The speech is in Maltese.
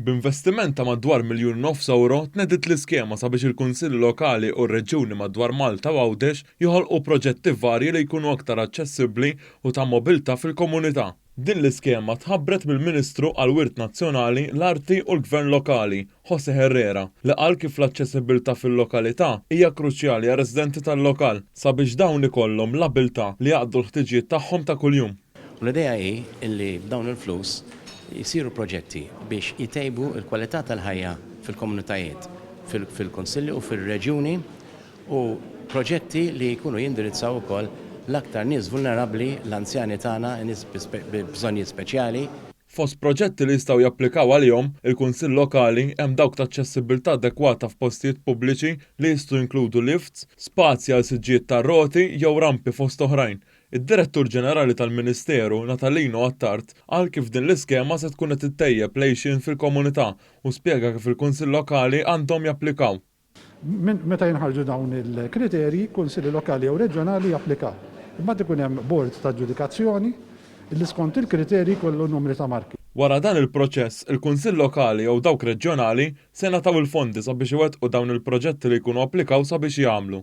B'investiment ta' madwar miljun u nofs ewro tnediet l-iskema sabiex il-Kunsilli Lokali u r-Reġjuni madwar Malta u Għawdex joħolqu proġetti varji li jkunu aktar aċċessibbli u ta' mobilità fil-komunità. Din l-iskema tħabbret mill-Ministru għall-Wirt Nazzjonali, l-Arti u l-Gvern Lokali, José Herrera, li qal kif l-aċċessibilità fil-lokalità hija kruċjali għar-residenti tal-lokal sabiex dawn ikollhom l-abiltà li jaqdu l-ħtiġijiet tagħhom ta' kuljum. U l-idea hi li b'dawn il-flus jsiru proġetti biex jtejbu l-kwalità tal-ħajja fil-komunitajiet, fil-kunsilli u fir-reġjuni u proġetti li jkunu jindirizzaw ukoll l-aktar nies vulnerabbli, l-anzjani tagħna, nies bi bżonnijiet speċjali. Fost proġetti li jistgħu japplikaw għalihom il-Kunsill Lokali hemm dawk ta' aċċessibbiltà adekwata f'postijiet pubbliċi li jistgħu jinkludu lifts, spazji għal siġġijiet tar-roti jew rampi fost oħrajn. Id-Direttur Ġenerali tal-Ministeru, Natalino Attard, qal kif din l-iskema se tkun qed ittejjeb l-għixien fil-komunità u spjega kif il-Kunsill Lokali għandhom japplikaw. Minn meta jinħarġu dawn il-kriterji, kunsilli lokali jew reġjonali japplikaw. Imbagħad ikun hemm bord ta' aġġudikazzjoni li skont il-kriterji jkollu numri ta' marki. Wara dan il-proċess, il-Kunsill Lokali jew dawk Reġjonali se jingħataw il-fondi sabiex iwettqu dawn il-proġetti li jkunu applikaw sabiex jagħmlu.